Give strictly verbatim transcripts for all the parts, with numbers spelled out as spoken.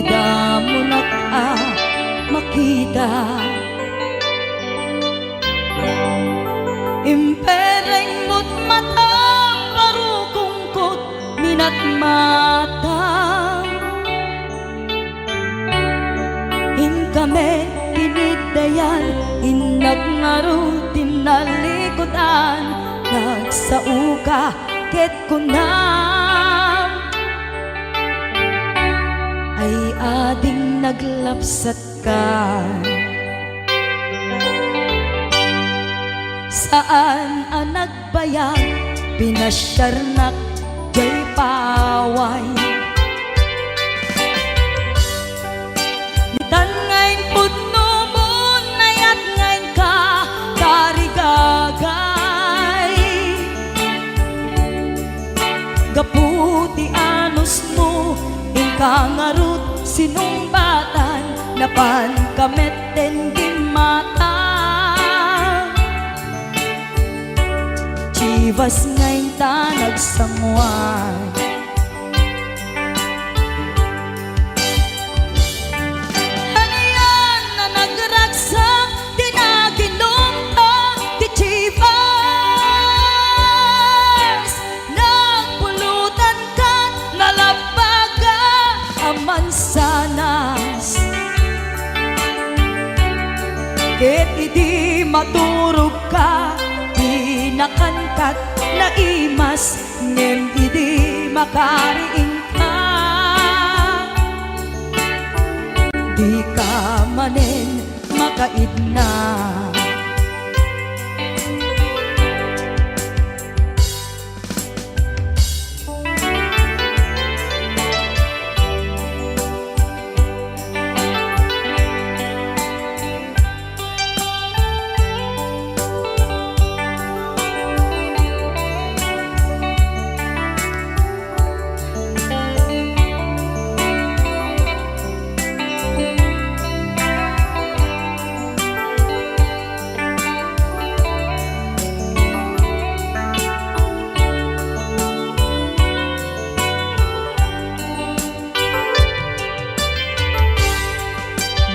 Damunak a makita. Impereng mo't matam, barukongko't minatmata. Inka met tiniddayan, innak ngarud tinnalikudan, nagsaoka ket kunam, ay ading naglapsatka. Saan a nagbayag, pinasiarnak jay paway. Ditan nga impudnomon, nayat nga inka tarigagay. Gapu ti anusmo, inka ngarud sinungbatan, napanka metten gimmata. Chivas nga inta nagsanguan. Anian a nagragsak ti naginumta ti Chivas, nagpulutan kat nalabbaga a mansanas. Ket idi maturogka, di nakankat naimas, ngem idi makariingka, dika manen makaidna.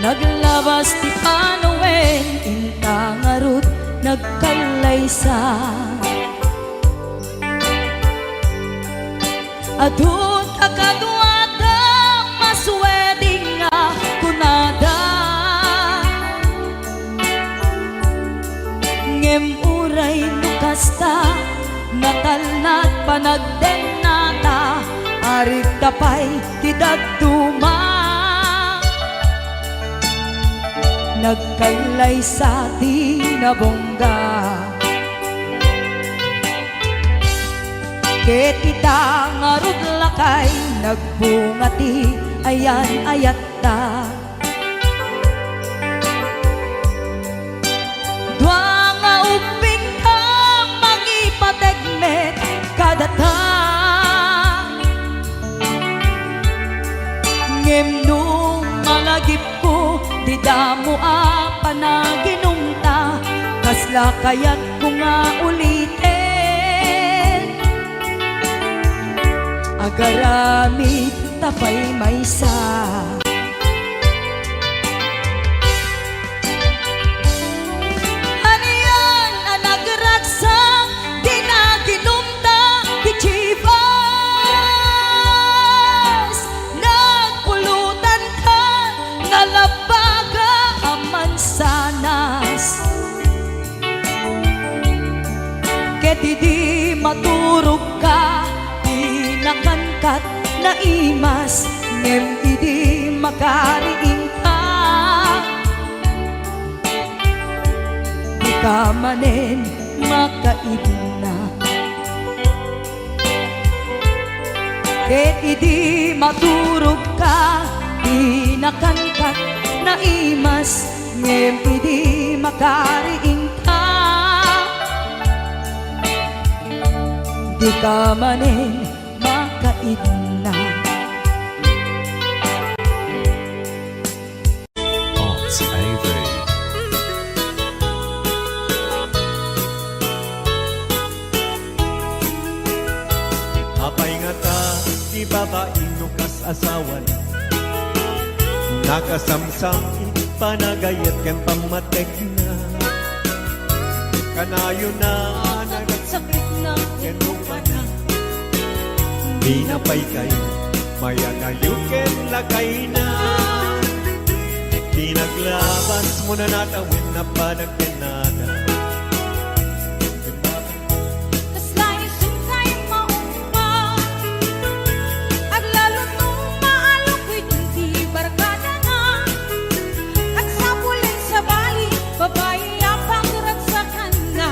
Naglabas ti panawen, inta ngarud nagkallaysa. Adu ta kaduada, mas wedding nga kunada. Ngem uray no kasta, natalna ti panagdennata, arigta pay ti dadduma. Nagkallaysa ti nabungga. Ket ita ngarud lakay, nagbunga ti ayan-ayatta. Dua nga ubbingta, mangipateg met kadata. Ngem no malagipko, di damo a panaginumta, kasla kayatko nga uliten. Agaramid ta pay maysa. Anian a nagragsak, di naginumta ti Chivas. Nagpulutan ka, nalabbaga a mansanas. Ket idi maturogka, di nakankat naimas, ngem idi makariingka, dika manen makaidna. Ket idi maturogka, di nakankat naimas, ngem idi makariingka, dika manen makaidna. Arts Avery. Apay ngata ti babaim no kas asawan? Nakasamsam iti panagayat ken pammategna. Kanayona, nagasakit na ken rupana. Dina pay kay mayanayo ken lakayna. Ti naglabas mo na natawen na panagkenada. Kasla isu tay maungpa. Aglalo no maalok iti barkadana. Agsapul iti sabali, babai a pagragsakanna.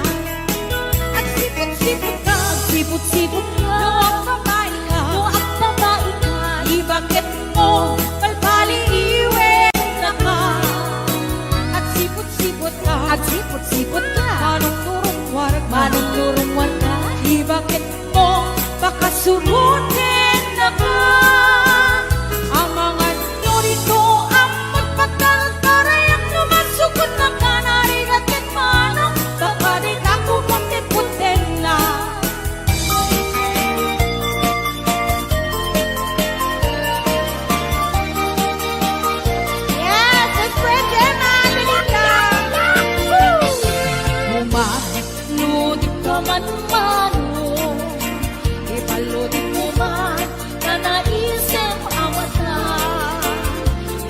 Agsiput-siput ka, agsiput-siput ka. No agbabai ka, no agbabai ka. Ibaket mo, palpaliiwen ka. Agsiput-siput ka, agsiput-siput ka. Manungturungwar ka, manungturungwar ka. Ibaket mo, pakasuroten na ka. Amangan no dito, ammot pagkarkarayam no masukot na ka, narigat ket manong, baka di ka puputputen na. Yes, let's play, Gemma, dali ka. Woo! Umano di ka man mano, ipaludi ko man, nanaisem a mata.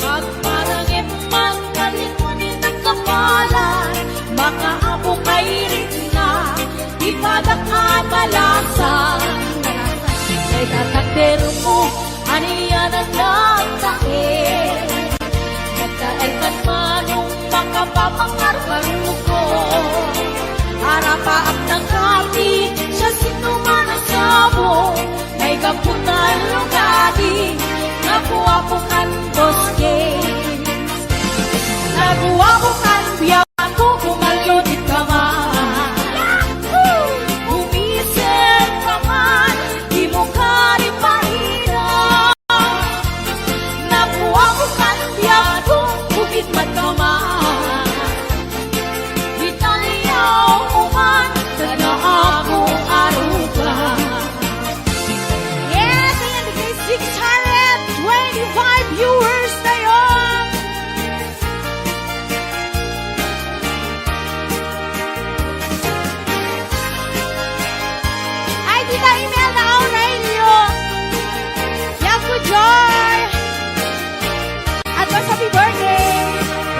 Agparangem man, kalingunin ang kapalan, makaapo kay rin na, ipadak a balasan. Kay tatakder mo, anian a nagtaer. Nagtaer kan manong makapapangarkaruko. Arapaak na kati, siasino man a sabo. Ay gapu ta lugadi, naguapo kan bosque. Naguapo kan biag ko, kumalyo di ka man. Umisip ka man, di mo kari paira. Naguapo kan biag ko, bukit man ka man. Italiaw ko man, kada ako aruga. Yes, ayan, six hundred twenty-five viewers tayo. Ay, Tita Imelda Aurelio. Yaku Joy. Advance happy birthday.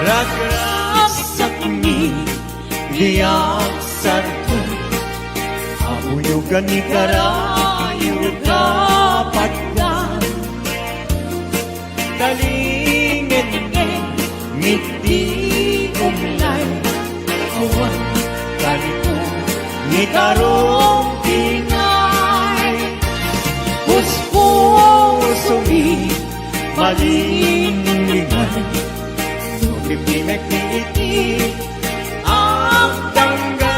Ragragsak mi diak sarto. Auyugan ni karayo kapatgan. Talingen-en, miti umlay, awan kanito, ni karumpinay. Puspusomi, malinglingay, sumipinek ni iti agdanggay.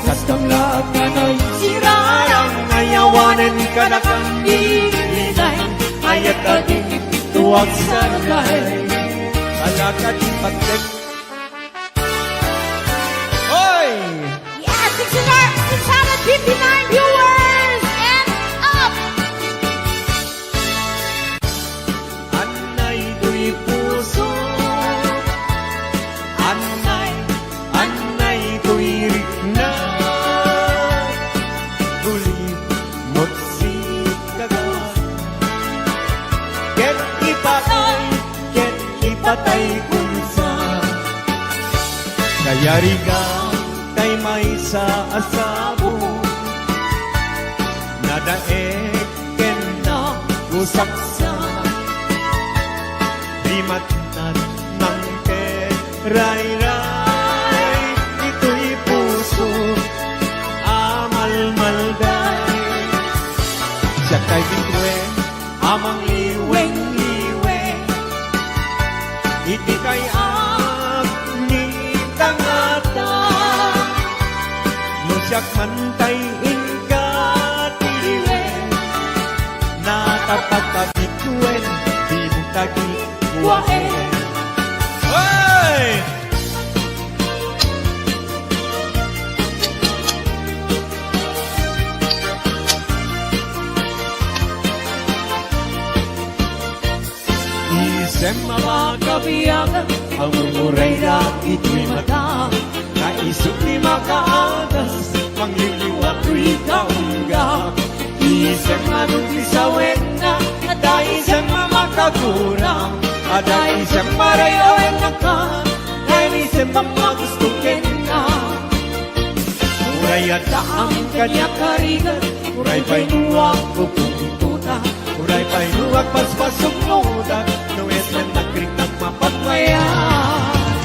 Kastam laak nga naisirarang, ayawanen kadakam di linay. Ayat agin tuag sargay. Alakad patek. Oy! Yes, six hundred, six hundred fifty-nine viewers and up! Annay toy puso, annay, annay toy rikna. Bulimot sikaga, ket ipatay, ket ipatay kunsa. Kayarigan tay maysa a sabo, nadaek ken nagusaksa. Di matnat mangperayray, itoy puso a malmalday. Siak tay bituen a mangliweng-liweng iti kay-at ni tangata. No siak man tay inkatiwen, natapakabituen, di mo tagikuaen. Hey! Isem a makabiag, ammom uray dagitoy mata. Naisem ti makaagas, mangliwliwa toy kaunggak. Isem a no ti sawenna, adda isem a makagura. Adda isem a ray-awenna ka, adda isem a magusto kenka. Uray adda amin kaniak a rigat, uray pay no agpupungtotak, uray pay no agpaspasungotak, no isem a nagriknak mapagmayat.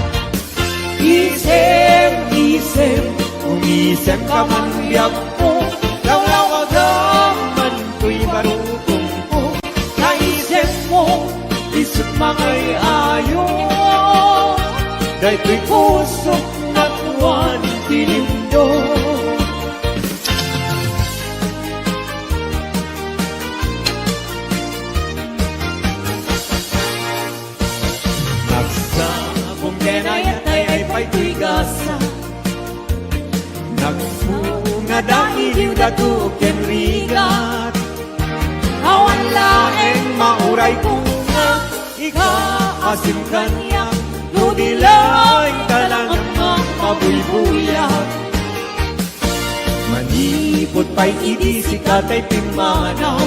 Isem, isem, umisemka man biagko, lawlawagam man toy barukongko. Naisemmo, isut mangay-ayo, daytoy pusok nakuan ti lindo. Nagsabong ken ayat ay pay toy gasa. Nagbunga da iliw, dato ken rigat. Awan laeng mauray ko nga ikaasim kaniak, no di laeng talaga mapabuybuyak. Manipud pay idi sika tay pimmanaw,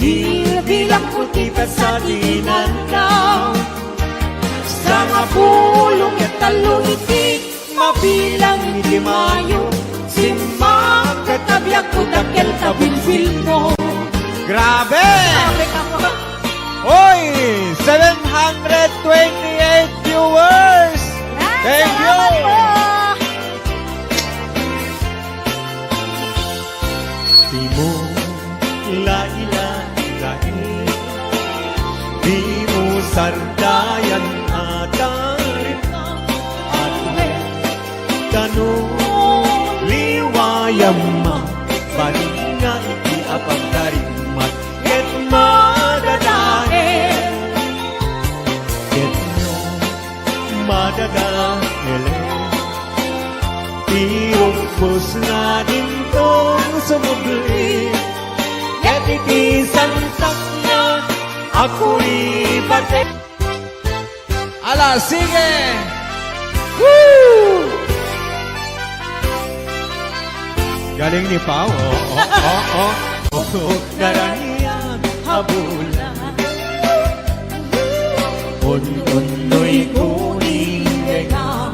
bilbilangko ti petsa ti inannaw. Sangapulo ket tallo iti mabilang iti Mayo, simmakka ta biagko, dakkel ta bilbilmo. Grabe! Grabe ka po. Oy, seven hundred twenty-eight viewers. Yan, thank you. Salamat po. Dimo lailai, dimo sardayan a tarima. Atme kano liwayam, balinga iti apagtarimmat ket madadael. Ket no madadaelen ti rumbos nga dintong sumubli, ket iti santak nga akuribate. Ala, sige! Woo! Galing ni Pao. Oh, oh, oh, oh. Naranian a bulan. Un-unnoy ko ni Rega.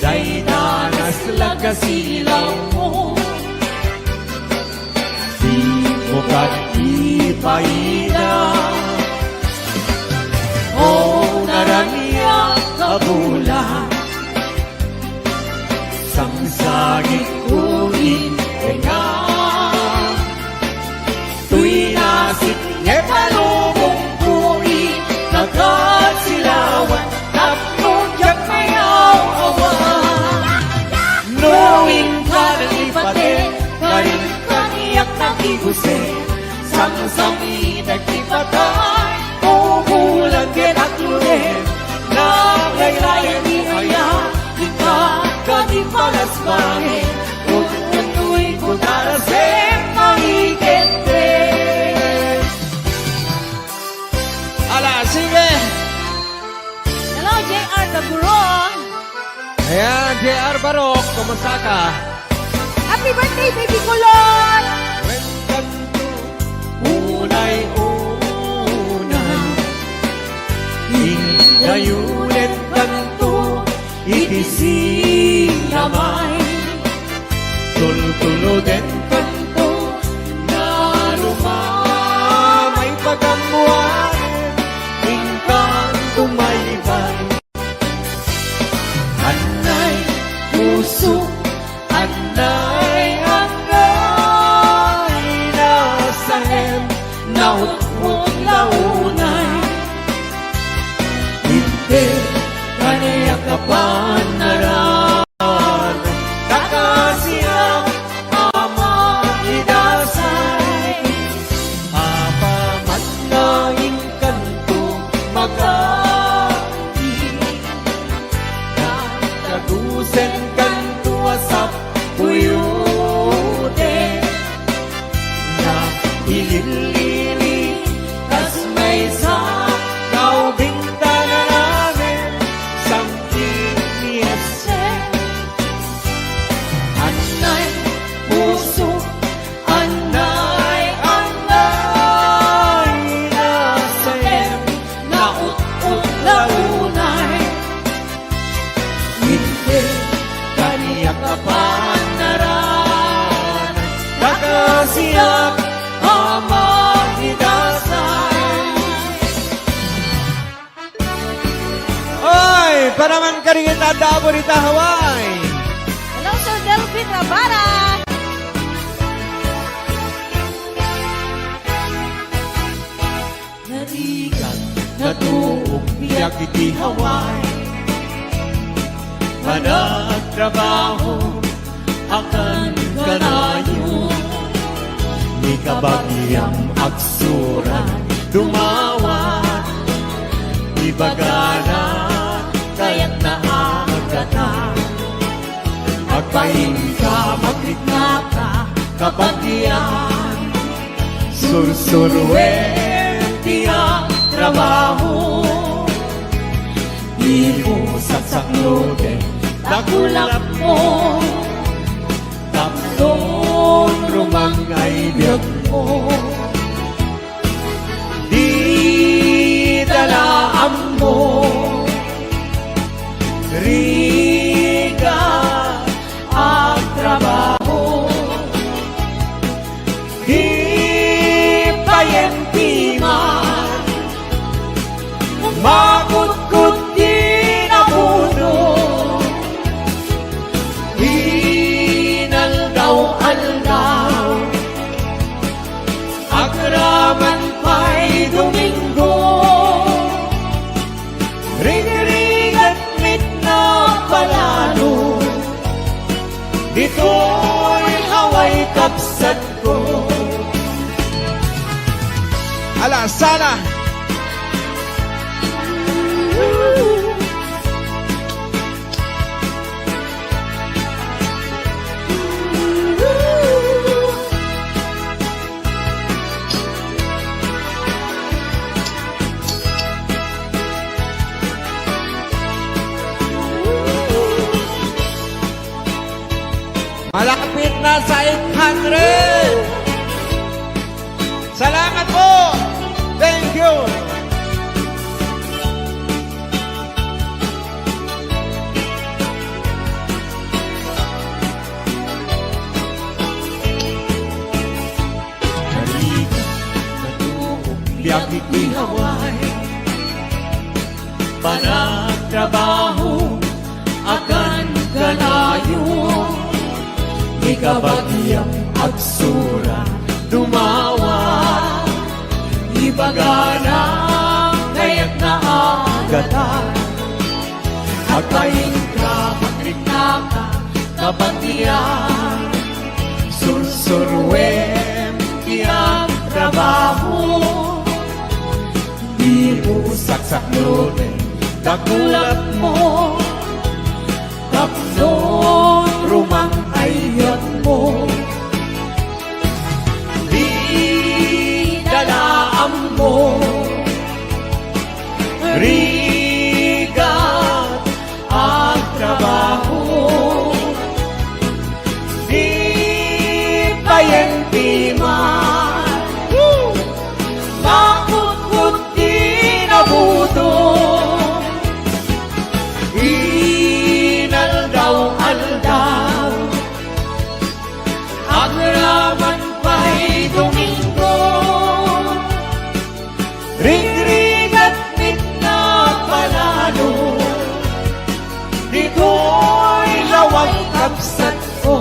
Daydanas la kasilaw mo. Dimo ket ipaida. O naranian a bulan, sangsangit ko ni Rega. Toy nasip nga palubong ko ni kakasilawan, tapno diak mayaw-awan. No inka nalipate, karin kaniak nagiguse, samsamitek ti patay, ubulan ket akluden, nagayrayan ni aya, inka kadi palasbaen, un-unnoy ko tarasem mangikente. Ala, sige! Hello, J R Taburon. Ayan, J R Barok, kumusta ka? Happy birthday, baby kulot! Wen kanto, unay-una. Indayo ket kanto, iti sinamay. Tultuloden kanto, naruma, maipagammoan, inkanto maybay. Anay puso, anay angay, nasaem, nautmot la unay. Inted kaniak a panaran, kakasiak a makidasay. Apaman nga inkanto magadi, nagdagusen kanto a sappuyoten. Nga ililili Ringan na damo dita Hawaii. Hello, Sir Delvin Rabara. Narigat, natuok biag iti Hawaii. Panagtrabaho, akan kanayon. Ni kabagiam agsurat, dumawat. Ibagana, kayatna a agatan. Agpainka, magriknaka, kabagian. Sursuruem ti agtrabaho. Dimo saksakloten dakulapmo. Tapno rumang ay biagmo. Dida la ammo. Rigat, agtrabaho. Di payen ti man makutkot ti nabuno. Inaldaw-aldaw, agraman pay Domingo. Rigrigat met napalalo, ditoy Hawaii kabsatko. Ala, sala. Malapit na sa eight hundred. Salamat po. Thank you. Narigat, natuok biag iti Hawaii. Panagtrabaho, akan kanayon. Ni kabagiam agsurat, dumawat. Ibagana, kayatna a agatan. Agpainka, magriknaka, kabagian. Sursuruem ti agtrabaho. Dimo saksakloten dakulapmo. Tapno rumang ay biagmo. Dida la ammo. Rigat, agtrabaho. Di payen ti man makutkot ti nabuno. Inaldaw-aldaw, agraman pay Domingo. Rigrigat met napalalo, ditoy lawag kabsatko.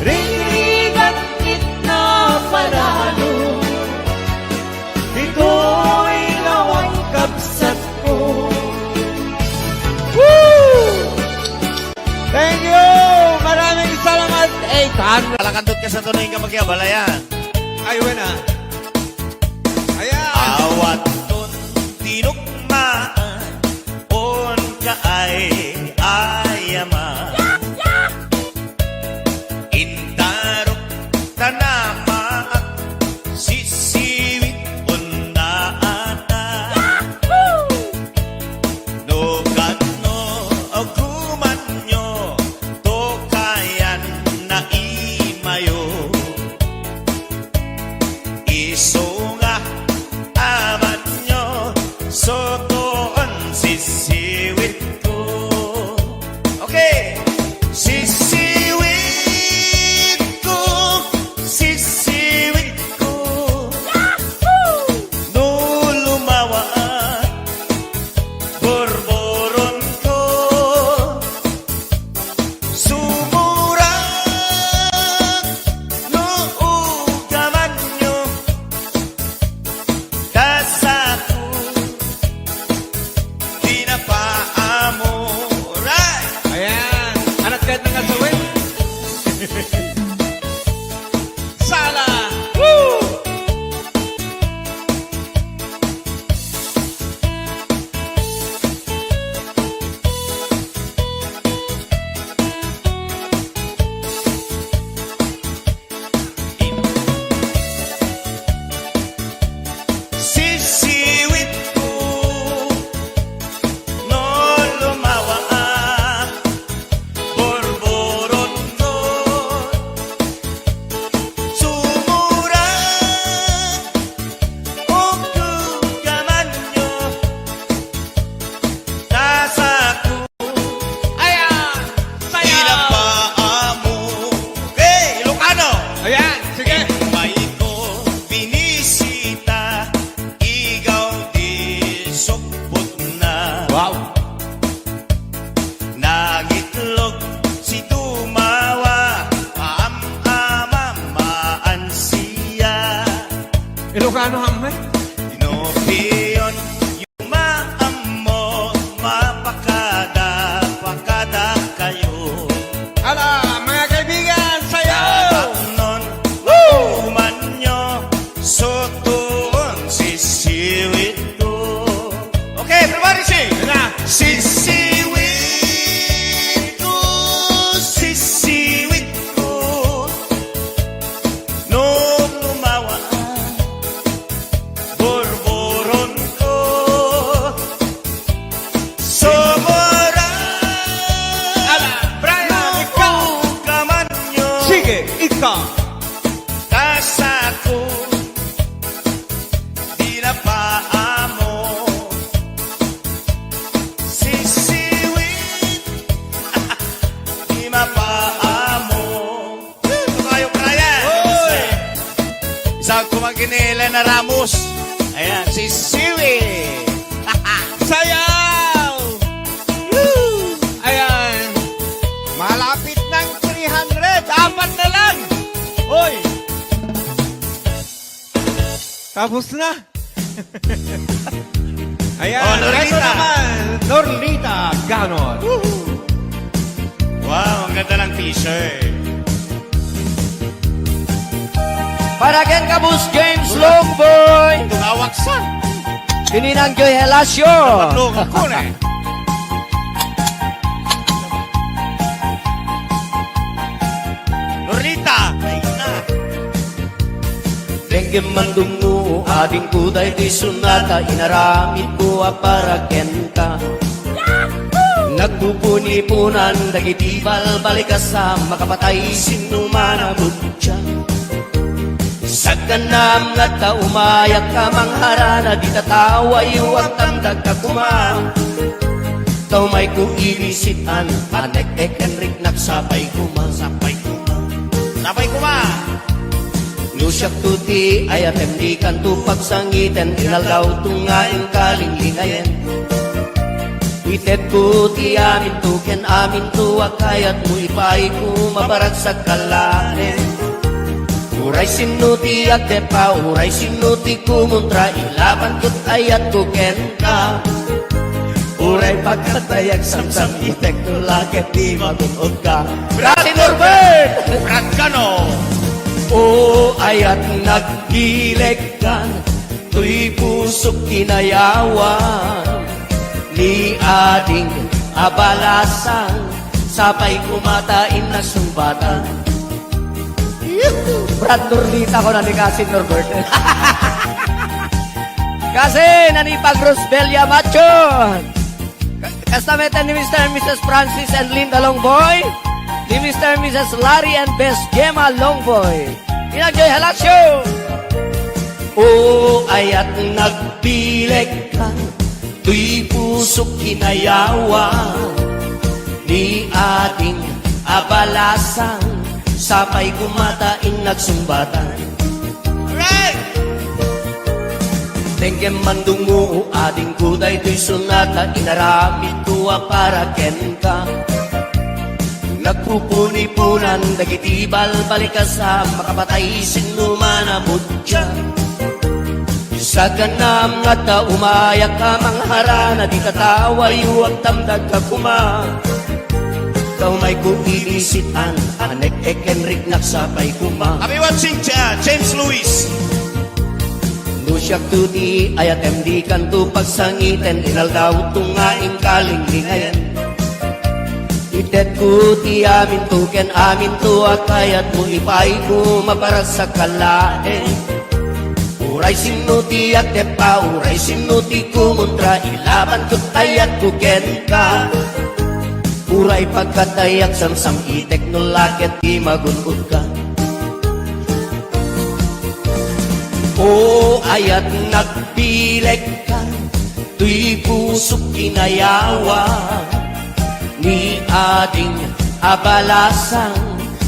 Rigrigat met napalalo, ditoy lawag kabsatko. Woo! Thank you! Maraming salamat, eight hundred. Palakandot ka sa tunay nga pagyabalayan. Ay, wala. Ayan. Awan ton tinukmaan, on ka ay ayaman. Intarok tanamak, sisiwit on naata. No katno agumanyo, to kayan na imayo. Isu nga amanyo, sotoon sisiwitko. Okay. Sisiwitko, sisiwitko. No lumawa, Borbo Ilocano, Ham, eh? Inopion, yuma ammo, mapakada, pakada kayo. Ala, mga kaibigan, sayaw! Tataknon, Woo! Umanyo, sutuon, sisiwit ko. Okay, everybody sing! Yan na. Sisiwit ko, sisiwit ko. No lumawa, burburon ko. Sobra. Ala, Brian, ikaw. Kamanyo. Sige, ikaw. Kasako. Di na paamo. Sisiwit. Di mapaamo. Ito tayo, Brian. Oy! Isang kumagini, Elena Ramos. Ayan, si Siwi. Sayaw! Woo! Ayan. Malapit ng three hundred. Apat na lang. Hoy! Tapos na. Ayan, Oh, Norlita. Ito naman, Norlita Ganon. Woohoo! Wow, ang ganda ng t-shirt. Para ken ka, Boss James Longboy. Tumawag sa. Kininang Joy Helacio. Patungan ko na eh. Norlita, ay na. Denggem man dungngo, adingko, daytoy sonata, inaramidko a para kenka. Nagpupunipunan dagiti balbalikasam, makapatay sinno man a mutya. Saganaam ngata umayak a mangharana, dita tawayo agtamdagka koma. Ta umayko ibisitan, anek-ek ken riknak sapay koma, sapay koma. Sapay koma. No siakto ti ayatem, dikanto pagsangiten, inaldaw to nga inkalinglingayen. Itedko ti aminto ken aminto a kayatmo, ipaayko mabaragsak ka laeng. Uray sinno ti agteppa, uray sinno ti kumontra, ilabanko ti ayatko kenka. Uray pagkatay agsamsam, itekto la ket di magun-odka. Brad Norbert! Brad Gano! O ayat nagbilegkan, toy pusok kinayawan, ni ading a balasang, sapay koma ta innak sungbatan. Yuhu! Brad Norlita ko na ni Kasin Norbert. Kasi nanipag Rosbelia Macho. Kasta met ni Mister and Missus Francis and Linda Longboy, ni Mister and Missus Larry and Bes Gemma Longboy. Inang Joy Halacio. O ayat nagbilegkan, toy pusok kinayawan, ni ading a balasang, sapay koma ta innak sungbatan. Alright! Denggem man dungngo, adingko, daytoy sonata, inaramidko a para kenka. Nagpupunipunan dagiti balbalikasam, makapatay sinno man a mutya. Saganaam ngata umayak a mangharana, dita tawayo agtamdagka koma. Ta umayko ibisitan, anek-ek ken riknak sapay koma. Happy watching, Ja-, James Luis. No siakto ti ayatem, dikanto pagsangiten, inaldaw to nga inkalinglingayen. Itedko ti aminto ken aminto a kayatmo, ipaayko mabaragsak ka laeng. Uray sinno ti agteppa, uray sinno ti kumontra, ilabanko ti ayatko kenka. Uray pagkatay agsamsam, itekto la ket di magun-odka. O ayat nagbilegkan, toy pusok kinayawan, ni ading a balasang,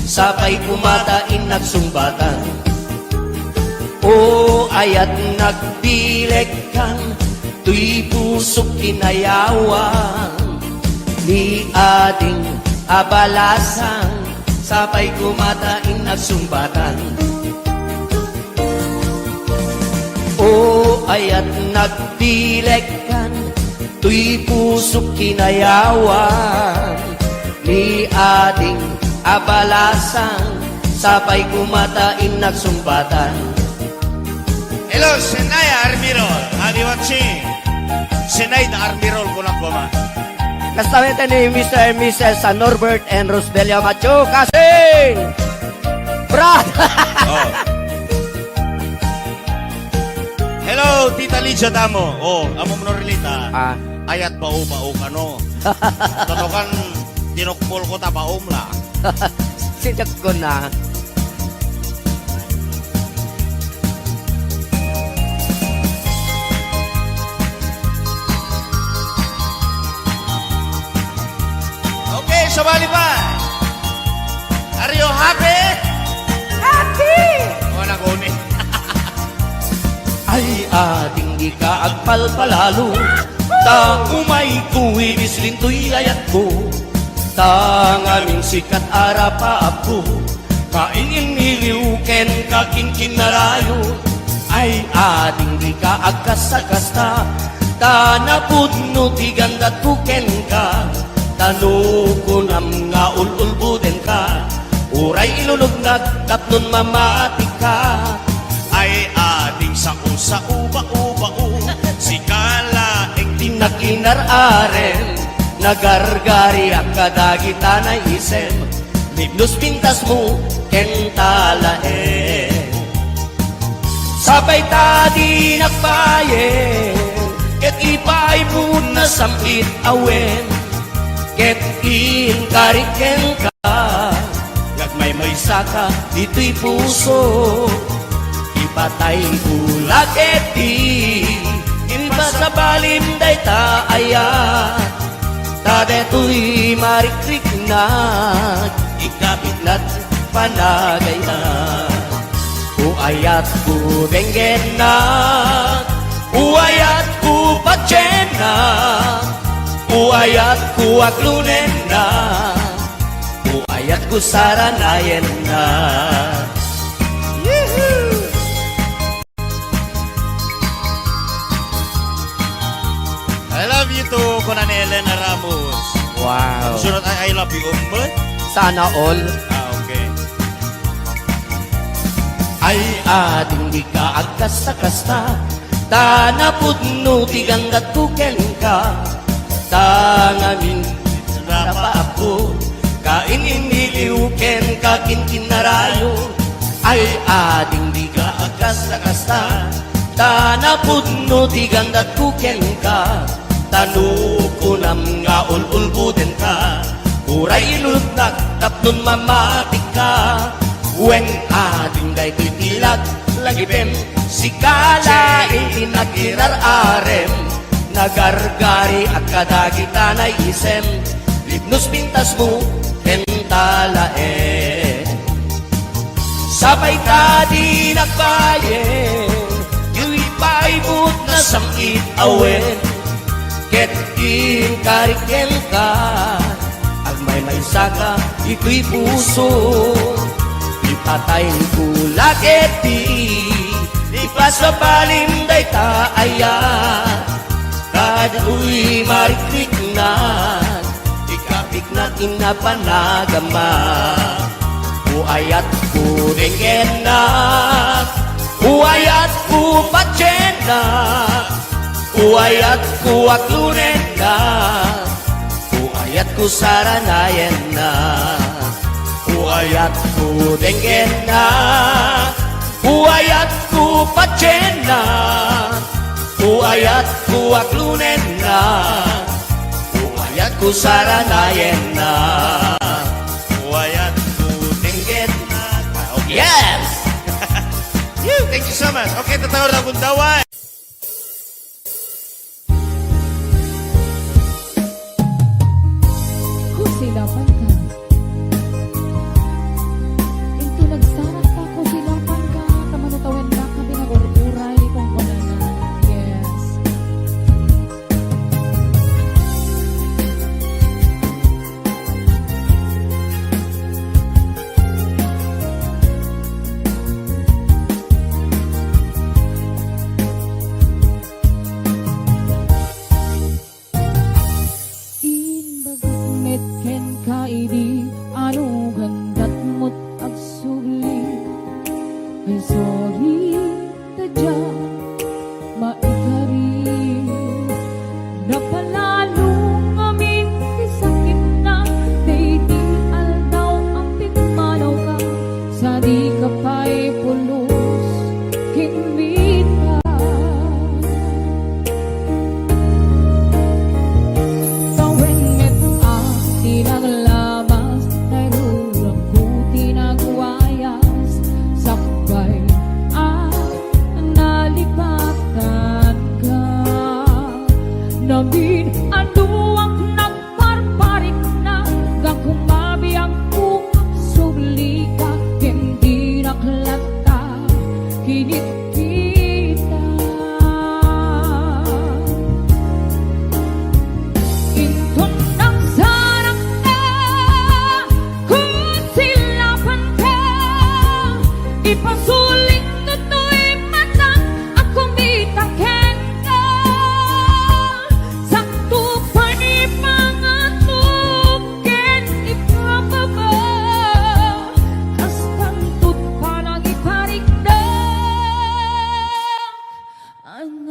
sapay koma ta innak sungbatan. O ayat nagbilegkan, toy pusok kinayawan, ni ading a balasang, sapay koma ta innak sungbatan. Ayat nagtilekkan, toy pusok kinayawan, ni ading a balasang, sapay kumata innak sungbatan. Hello, Senay Armirol. Are you watching? Senay da Armirol, kunak koma. Kastamete ni Mister and Missus San Norbert and Rosbelia Macho Kasing! Brad! Oh. Hello, Tita Lydia Damo. Oh, amo mo no, Relita. Ah. Ayat bao-bao kano. Tano kan tinukpol ko ta baom la. Sidak ko na. Okay, sabali pa. Are you happy? Happy! Oh, naguni. Ay, ading dika agpalpalalo. Ta umay kuwi bislin toy ayatko. Ta ngamin sikat a rapaapko. Kain-iniliw kenka kinkinarayo. Ay, ading dika agkasta-kasta. Ta napudno ti gandatko kenka. Ta no kunam nga ul-ulbodenka, uray ilunognak tapnon mamatika. Ay, ading sao-sao, bao-bao, sika laeng ti nakinar-arem. Nagargariak kadagita naisem, libnos pintasmo ken talaem. Sapay ta di nagbayem, ket ipaay mo nasam-it a wen, ket inkarik kenka. Agmaymaysaka ditoy puso, ipatay ko la ketdi, ipasabalim dayta ayat, ta daytoy marikriknak, ikapitnak panagayat. O ayatko denggennak, o ayatko patiennak, o ayatko aglonennak, o ayatko saranayennak. Yee-hoo! I love you too, kuna ni Elena Ramos. Wow. Sunod ay I love you, umbe? Sana all. Ah, okay. Ay, ading dika agkasta-kasta, ta napudno ti gandatko kenka. Ta ngamin, napaapko, kain-iniliw kenka kinkinarayo. Ay, ading dika agkasta-kasta, ta napudno ti gandatko kenka. Ta no kunam nga ul-ulbodenka, uray ilunognak tapnon mamatika. Wen, ading daytoy ti laglagipem, sika laeng ti nakirar-arem. Nagargariak kadagita naisem, libnos pintasmo ken talaem. Sapay ta di nagbayem, ipaay mo nasam-it a wen, ket inkarik kenka, agmaymaysaka ditoy puso. Ipatay ko la ketdi, ipasabalim dayta ayat, ta daytoy marikriknak, ikapiknak inna panagama. O ayatko denggennak, o ayatko patiennak, o ayatko aglonennak, o ayatko saranayennak, o ayatko denggennak, o ayatko patiennak, o ayatko aglonennak, o ayatko saranayennak, o ayatko denggennak. Ah, okay. Yes! Woo! Thank you so much. Okay, tatawag na kung daway. Kusilapan ka. Into nagsarak ta, kusilapan ka, ta manutawen ka, ka pinaurpuray, kung kunana. Yes.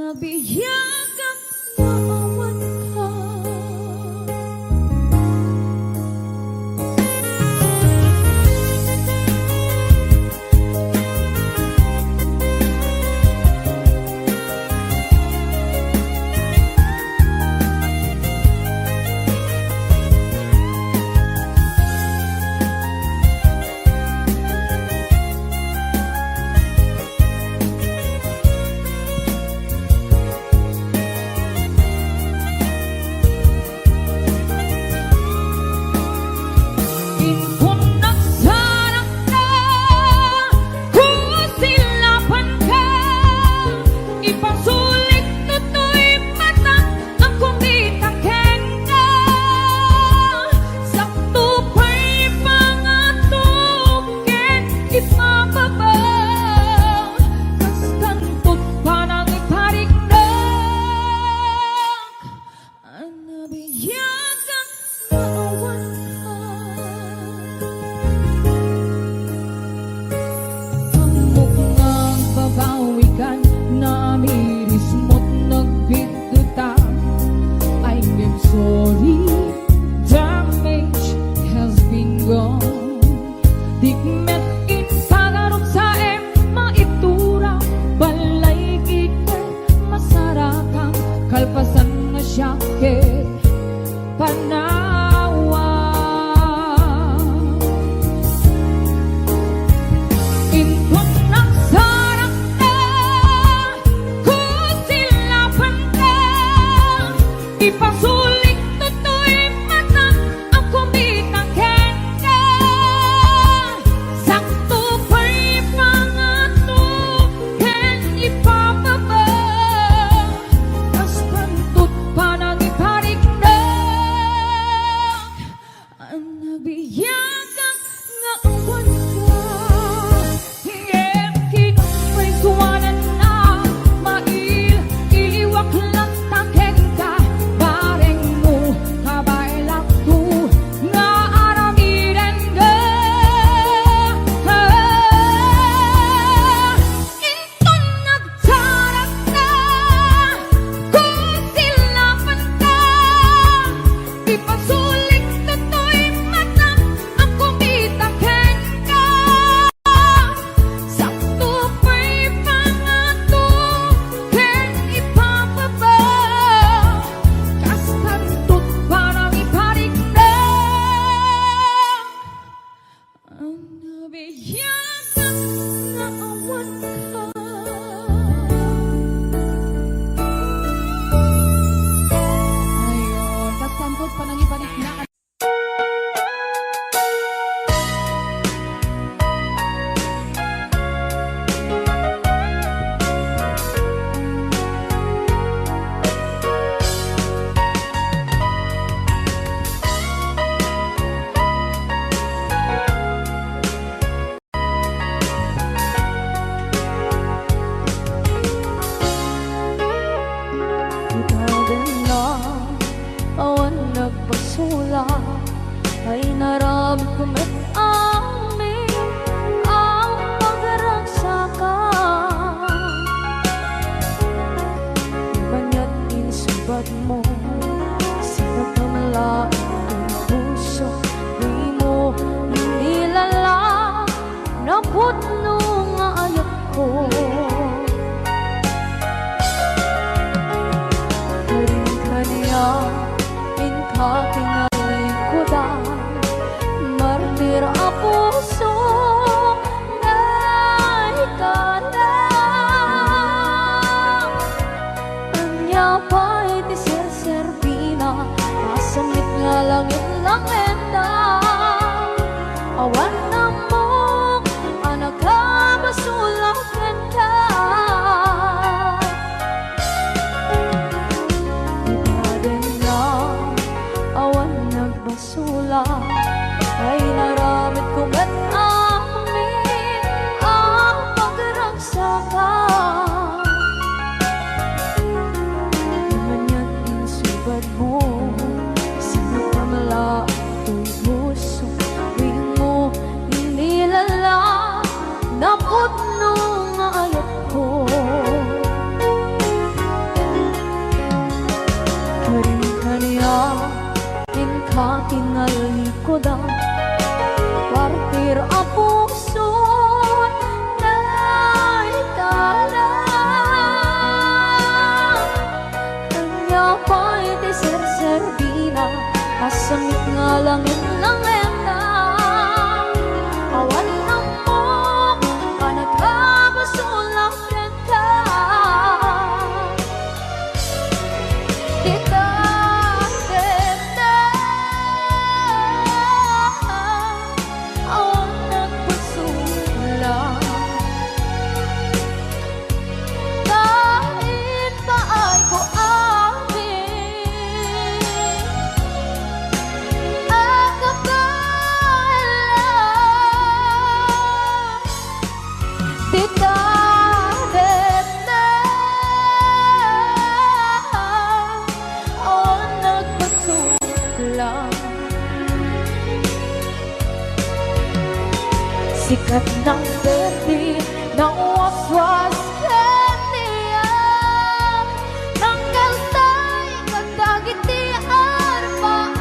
Nabiagak nga awan ka. Inton nagsarakka, kusilapanka, ipasulik toy mata a kumita kenka. Sakto pay pangato ken ipababa, kastan to't panangipariknak. Nabiagak nga awan ka. Ammok nga agbabawikan, namirismo't nagbiddota. I am sorry, damage has been done. Dikmet inpagarupsaem maitura, balay ket masarakan, kalpasan nga siak ket panawa. Inton nagsarakka, kusilapanka, ipasulik toy mata a kumita kenka. Sakto pay pangato ken ipababa, kastan to't panangipariknak. Nabiagak nga awan ka. Ngem kinunkuenkuanan a mail-iliwak latta kenka, barengmo, kabaelakto nga aramidenda. Inton nagsarakka, kusilapanka, ipasulik toy mata a kumita kenka. Sakto pay pangato ken ipababa, kastan to't panangipariknak. Nabiagak nga awan ka. Ayon, kastan to't panangipariknak. Itagan lang awan nagpasulak, ay naramidko met amin a pagragsakak. Maniat insubadmo, sino pamla ang puso, dimo inilala. Napudno nga ayatko. Karin kaniak, inka kinalikudan, martir a puso, naikana. Ania pay ti serserbina, masamit nga langit-langitda. Awan ammok a nakabasolak kenka. Itagan lang awan nagbasolak, ay naramidko met amin a pagragsakak. Maniat insubadmo, sino pamla Langit-langit na, awan ammok a nagkabasol a kenka. Dita, dita, awan nagpasola. Ta impaayko amin a kappala. Dita, dita, awan nagpasola. Sikat nang berdi, nang waswas ken niya, nang kaltay kadagiti arbaam.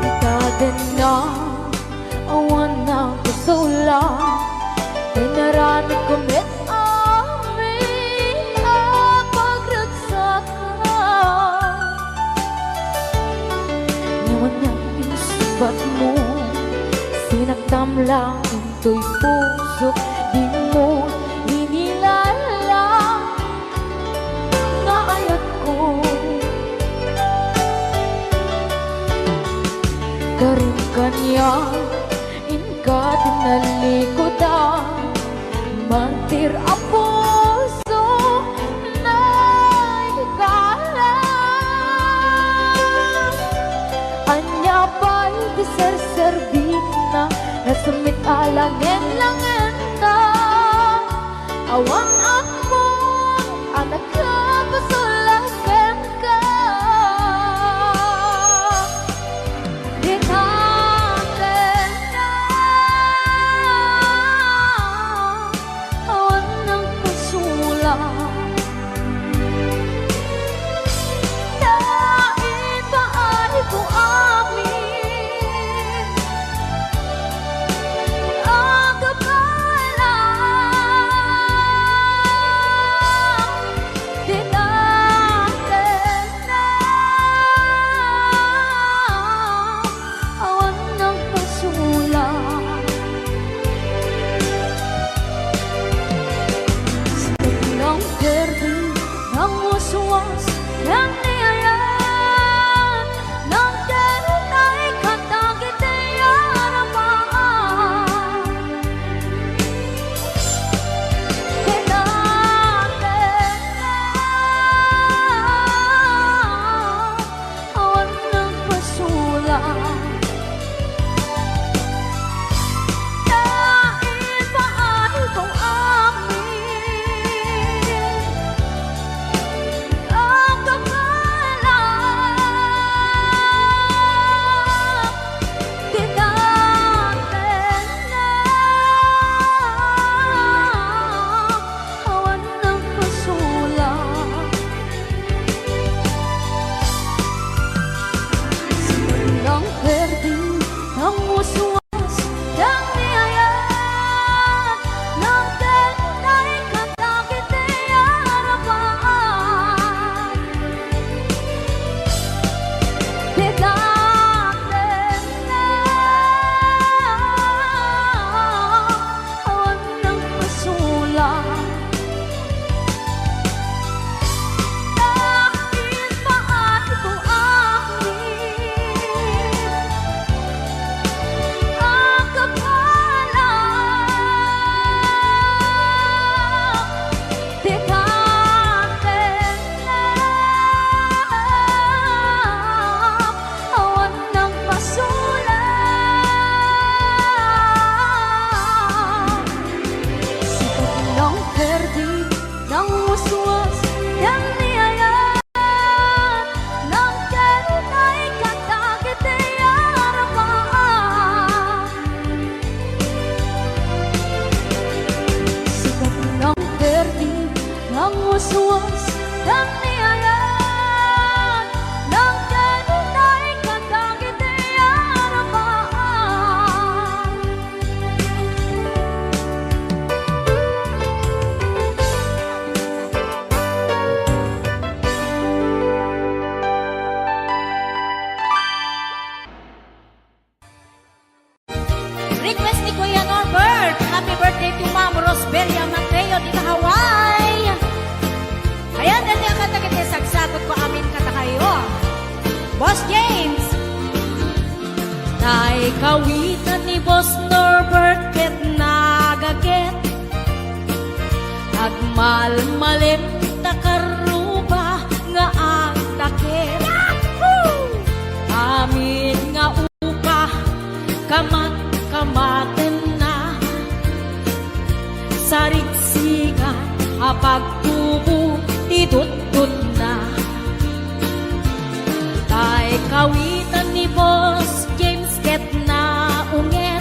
Itadenna, awan nagpasola, inaramidko met amin a pagragsakan. Ngem ania insungbatmo, sinaktam lang intoy pusok, dimo inilala nga ayatko. Karin kaniak, inka ti nalikudan, martir a puso, naikala. Ania pay ti serserbina, nasemmit a langen-langenta, awan ammok a nagkabasol a kenka. Dita, dita, awan nagpasola. Ta ipaayko amin a kappala. Iti Ma'am Rosbelia Mateo dita Hawaii. Ayan, dati ang kanta ket sagsagutko amin kadakayo. Boss James. Tay kawitan ni Boss Norbert ket nagaget. Agmalmalem ta karruba nga agdaket. Amin nga upa, kamat-kamatenna. Sarigsigan a pagtubo ti dutdotna. Tay kawitan ni Boss James ket naunget.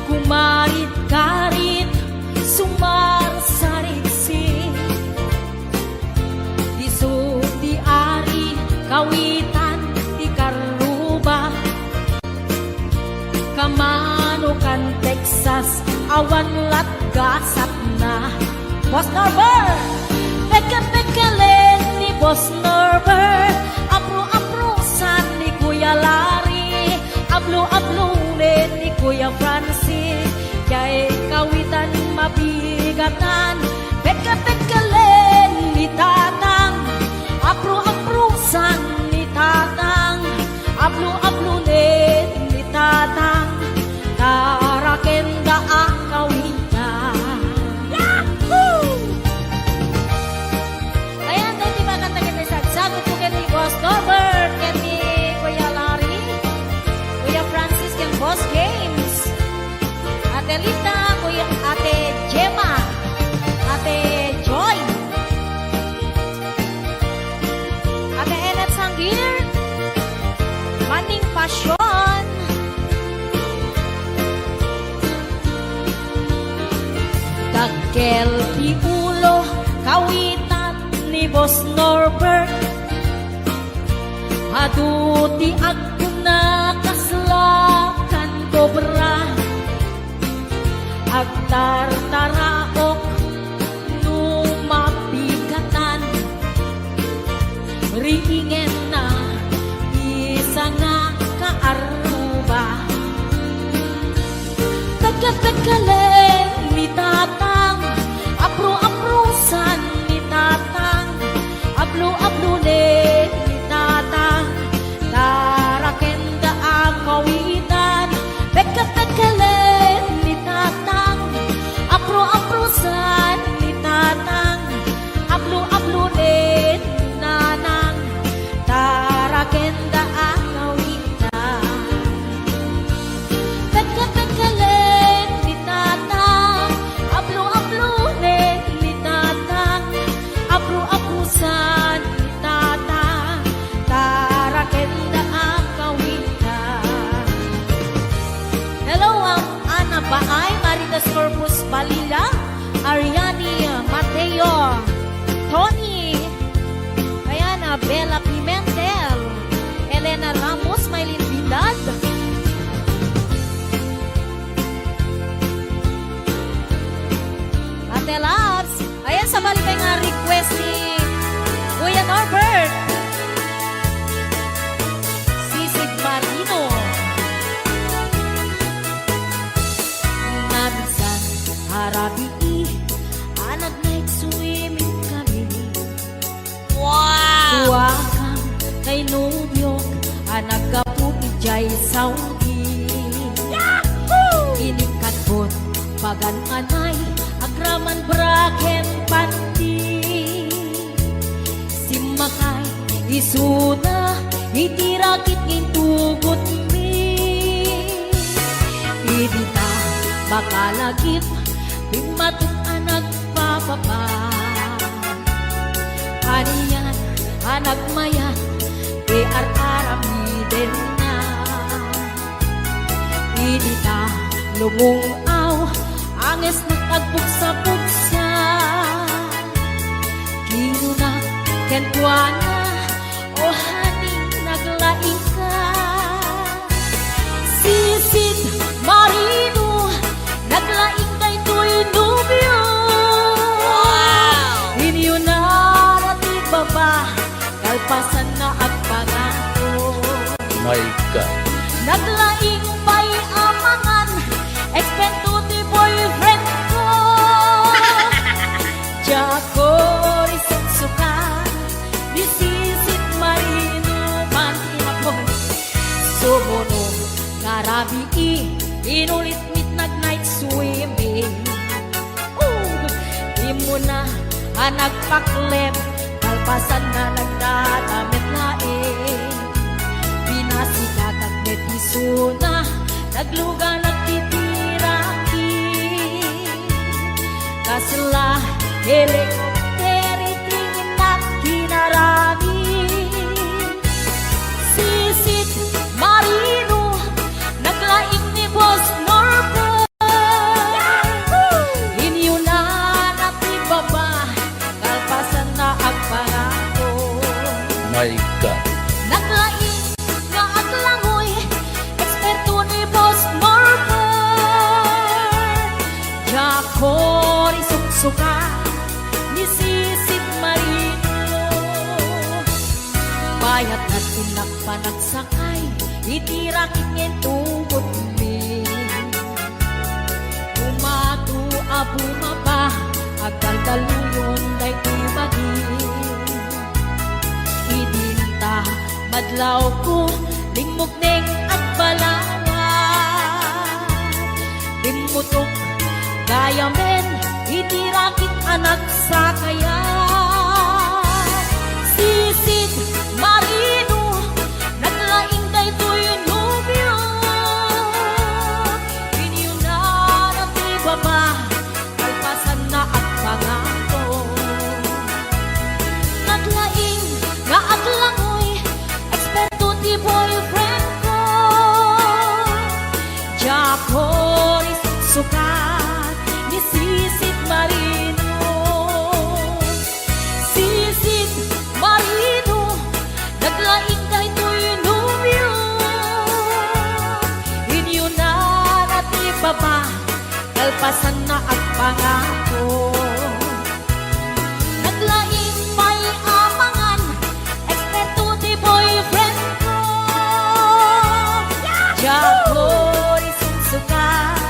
Kumarit-karit, sumarsarigsik. Isu ti ari, kawitan ti karruba. Kamano kan Texas, awan latgasatna. Boss Norbert! Pekka-pekkalen ni Boss Norbert. Apro-aprosan ni Kuya Larry. Ablo-ablonen ni Kuya Francis. Diay kawitan mabigatan. Pekka-pekkalen ni Tatang. Apro-aprosan ni Tatang. Ablo-ablonen ni Tatang, tarakenda a kawitan. Yahoo! Ayan, daytoy makanta ket sagsagutko ken ni Boss Norbert, ken ni Kuya Larry, Kuya Francis, ken Boss James. Ate Lita, Kuya, Ate Gemma, Ate Joy, Ate Enep Sanggir, Manning Pasyon, Dakkel ti ulo, kawitan ni Boss Norbert. Adu ti agkuna kasla kan kobra. Agtartaraok no mapigatan. Riingenna ti sanga kaarruba. Pekka-pekkalen ni Tatang, apro-aprosan ni Tatang, ablo-ablonen ni Tatang, tarakenda a kawitan. Pekka-pekkalen ni Tatang, apro-aprosan ni Tatang, ablo-ablonen ni Nanang, tarakenda a kawitan. Pekka-pekkalen ni Tatang, ablo-ablonen ni Tatang, apro-aprosan ni Tatang, tarakenda a kawitan. Hello, um, Ana Baay, Marites Corpus Balila, Ariani Mateo, Tony, ayan, ah, Bella Pimentel, Elena Ramos, Maylin Vidal, Ate Labs. Ayan, sabali pay nga request ni Kuya Norbert. Sisid Marino. Naminsan a rabii a nag-night swimming kami. Wow! Duakam kay nobiok a naggapu idiay Saudi. Yahoo! Inikadbot pagan-anay, agraman bra ken panty. Simmakay isuna iti rakit nga intugotmi. Idi ta makalagip, bimmatik a nagpapapa. Anian a nagmayat ti ar-aramidenna. Idi ta lumung-aw, angesnak agpugsa-pugsa. Kinuna kenkuana, "O honey, naglaing ka." Sisid Marino, naglaing daytoy nobio. Wow! Inyunara ti baba, kalpasan nga agpagato. My God. Naglaing pay a mangan, eksperto ti Inulit met nag-night swimming. Ooh! Immuna a nagpakleb, kalpasanna nagdadamet laeng. Pinasikatak met isuna, naglugan nagtitirakit. Kasla helicopter iti innak kinarami. Sisid Marino, naglaing ni Boss Norbert. Inyunana ti baba, kalpasanna agpangako. My God. Naglaing nga aglangoy, eksperto ni Boss Norbert. Diak suksukat ni Sisid Marino. Bayat na ti innak panagsakay iti rakit nga intubotmi. Kumato a bumaba, agdaldaluyon daytoy bagi. Idinta madlawko, limmukneng agbalawat. Bimmutok gayamen iti rakit a nagsakayat. Sisid Marino, naglaing daytoy nobio. Inyunana ti baba, kalpasanna agpangako. Naglaing nga aglangoy, eksperto ti boyfriend ko. Diak suksukat ni Sisid Marino. Sisid Marino, naglaing daytoy nobio. Inyunana ti baba, kalpasanna agpangako. Naglaing pay a mangan, eksperto ti boyfriend ko. Diak suksukat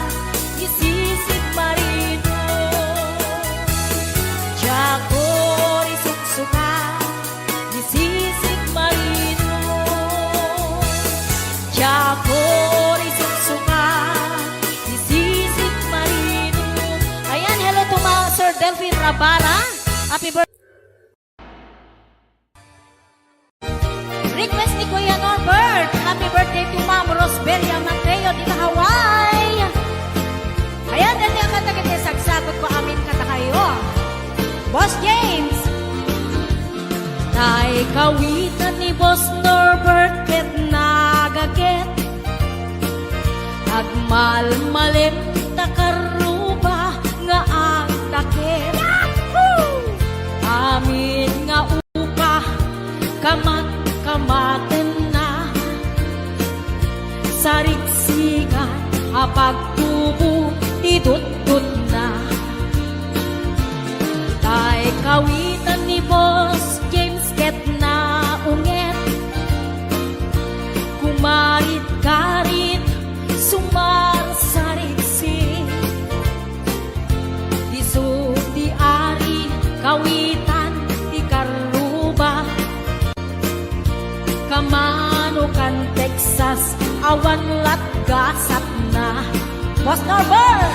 ni Sisid Marino. Diak suksukat ni Sisid Marino. Diak suksukat ni Sisid Marino. Ayan, hello to ma-, Sir Delphine Rabara. Happy birthday. Request ni Kuya Norbert. Happy birthday to Ma'am Rosbelia Mateo, di ka Hawaii. Ayan, dati ang kanta kita, sagsagutko amin kadakayo. Boss James. Tay kawitan ni Boss Norbert ket nagaget. Agmalmalem ta karruba nga agdakep. Amin nga upa, kamat-kamatenna. Sarigsigan a pagtubo ti dutdutna. Tay kawitan ni Boss James ket naunget. Kumarit-karit, sumarsariksi. Disso ti ari, kawitan ti karruba. Kamano kan Texas, awan latgasatna. Boss Norbert!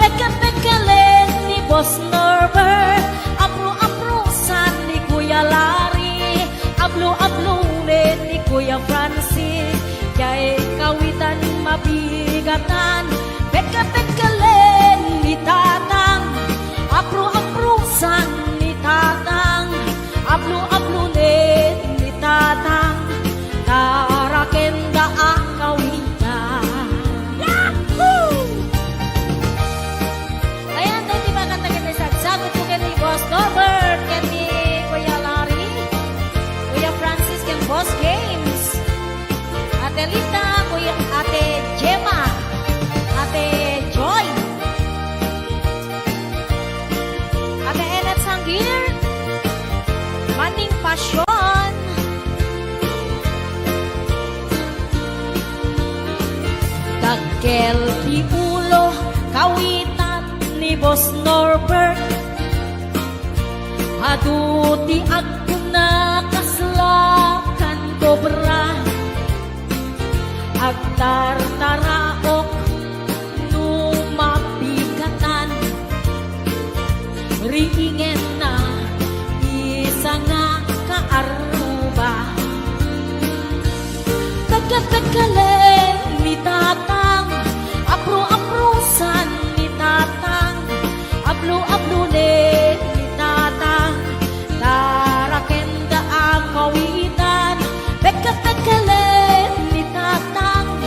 Pekkel-pekkelen ni Boss Norbert. Apro-aprosan ni Kuya Larry. Ablo-ablonen ni Kuya Francis. Diay kawitan mabigatan. Pekkel-pekkelen ni Tatang. Apro-aprosan ni Tatang. Ablo-ablonen ni Tatang. Tarakenda a kawitan. Yahoo! Ayan, daytoy ba kanta ket sagsagutko ken ni Boss Norbert, ken ni Kuya Larry, Kuya Francis, ken Boss James, Ate Lita, Kuya, Ate Gemma, Ate Joy, Ate Ennet Sangir, Manning Passion, Dakkel ti ulo, kawitan ni Boss Norbert. Adu ti agkuna kasla kan kobra. Agtartaraok Pekkalen ni Tatang, apro-aprosan ni Tatang, ablo-ablonen ni Tatang, tarakenda a kawitan. Pekka-, pekkalen ni Tatang,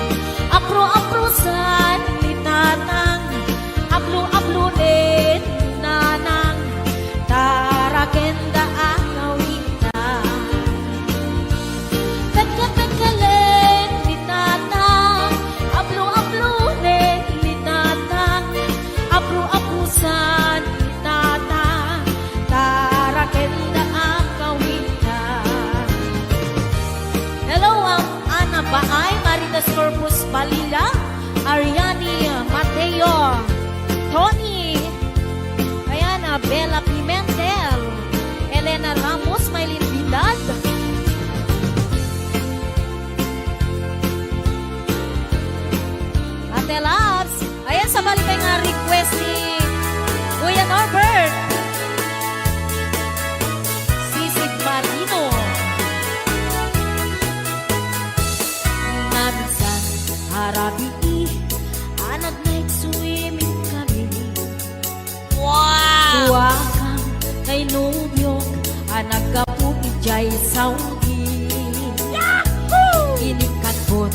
apro-aprosan ni Tatang, ablo-ablonen ni Nanang, tarakenda a kawitan. Pekka-pekkalen ni Tatang, ablo-ablonen ni Tatang, apro-aprosan ni Tatang, tarakenda a kawitan. Hello, um, Ana Baay, Marites Corpus Balila, Ariani Mateo, Tony, ayan, ah, Bella Pimentel, Elena Ramos, Maylin Vidal, Ate Labs. Ayan, sabali pay nga request ni Kuya Norbert. Sisid Marino. Naminsan a rabii a nag-night swimming kami. Wow! Duakam nga inubyok a naggapu idiay Saudi. Yahoo! Inikatbot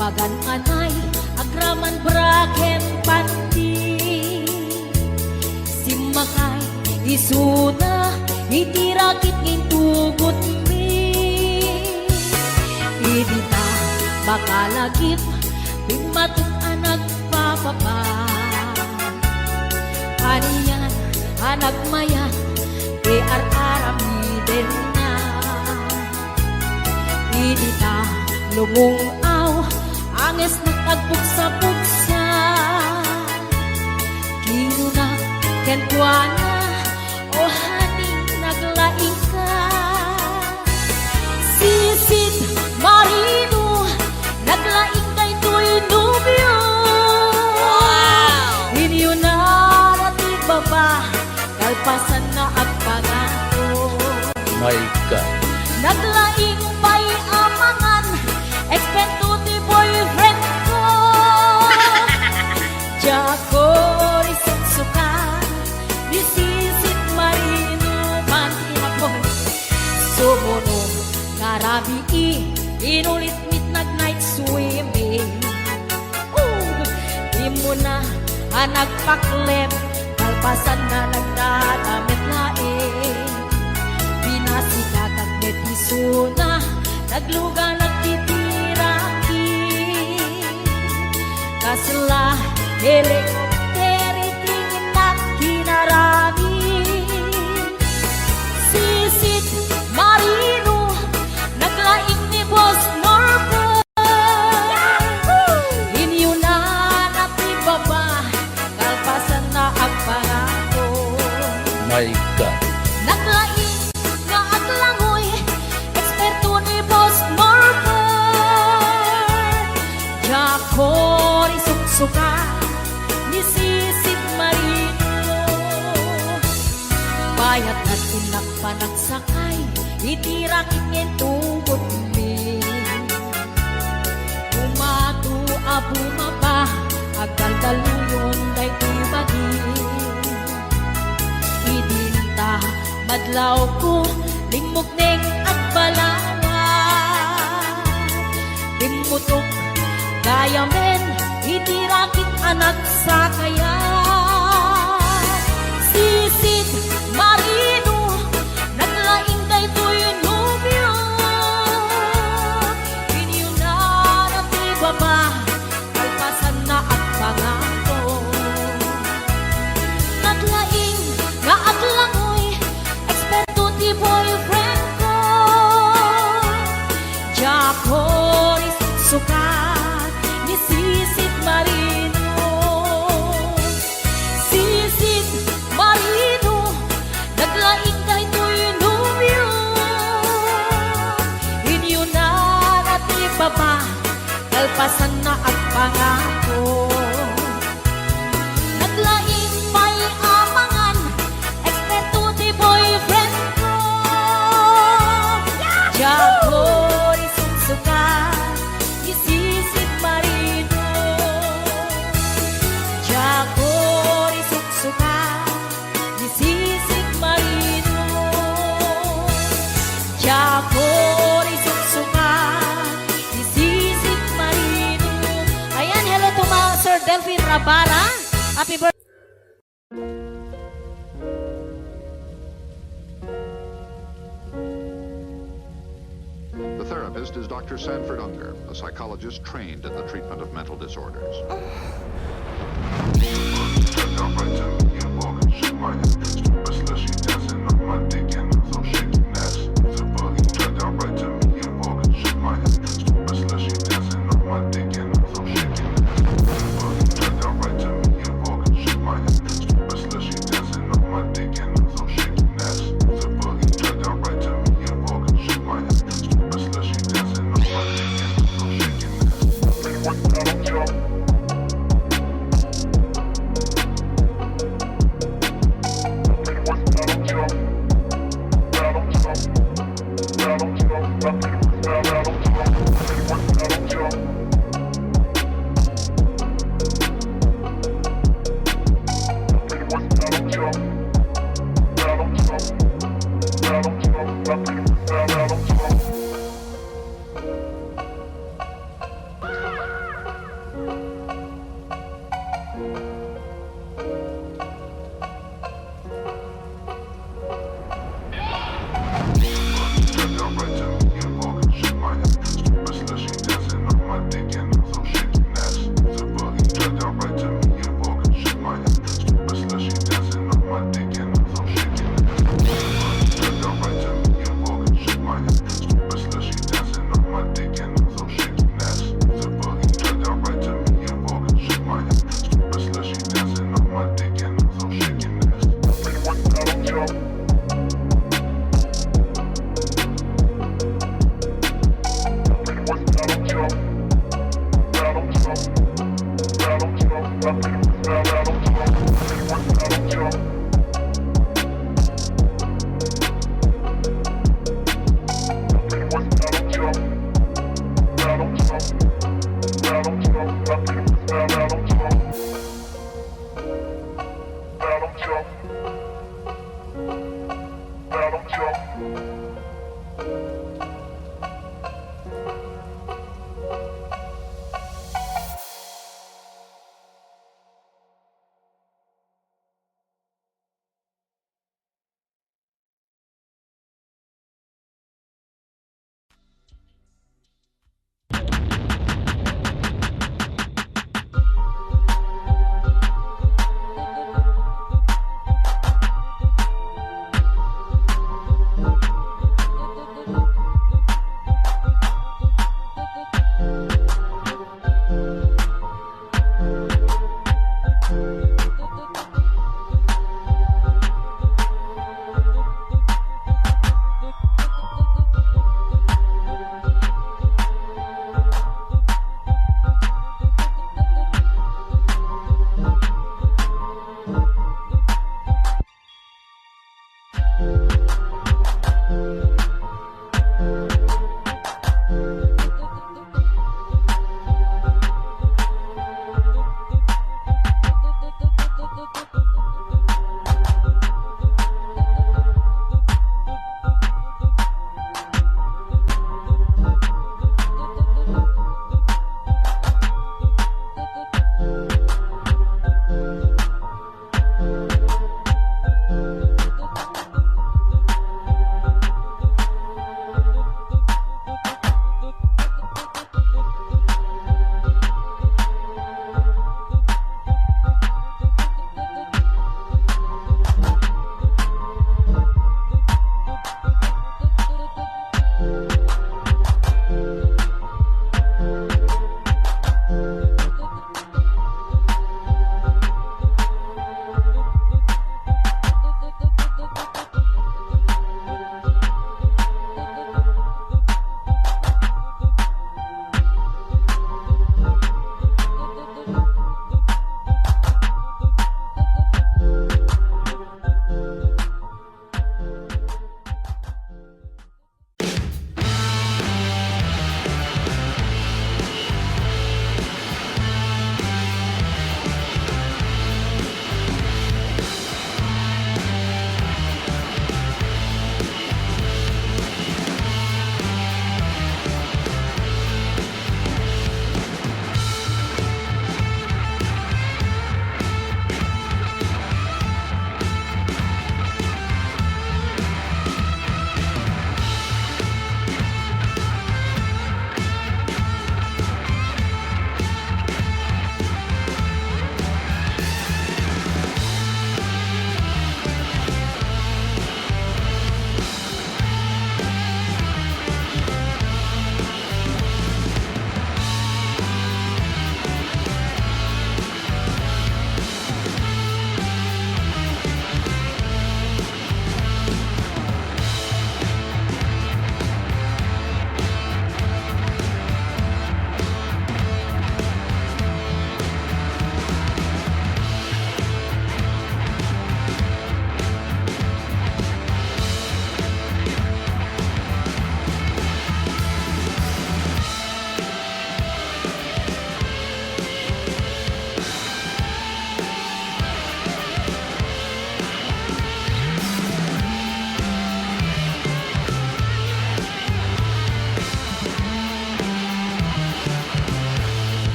pagan anay agraman bra ken panty. Simmakay isuna iti rakit nga intugotmi. Idi ta makalagip, bimmatok a nagpapapa. Anian a nagmayat ti ar-aramidenna. Idi ta lumung-aw, angesnak agpugsa-pugsa. Kinuna kenkuana, "O honey, naglaing ka." Sisid Marino, naglaing daytoy nobio. Wow! Inyunana ti baba, kalpasanna agpangato. My God. Naglaing pay a mangan, eksperto ti boyfriend ko. Diak uray suksukan ni Sisid Marino, panty apoy. Sumuno nga rabii, inulit mit nag-night swimming. Ooh! Immuna a nagpaklep, kalpasanna nagdadamit laeng. Pinasikatak met isuna, nagluganak iti rakit. Kasla helicopter iti innak kinarami. Sisid Marino, naglaing ni Boss Norbert. Inyunana ti baba, kalpasanna agpangato. My God. Naglaing nga aglangoy, eksperto ni Boss Norbert. Diak uray suksukan ni Sisid Marino. Bayat nga ti nagpanagsakay iti rakit nga intugotmi. Bumato a bumaba, agkaldaluyon daytoy bagi. Idinta madlawko, limmukneng agbalawat. Bimmutok gayamen iti rakit a nagsakaya. Sisid Marino, naglaing daytoy nobio. Inyunana ti baba, kalpasanna agpangato. Naglaing nga aglangoy, eksperto ti boyfriend ko. Diak uray suksukan ni Sisid Marino. Happy birthday. The therapist is Doctor Sanford Unger, a psychologist trained in the treatment of mental disorders.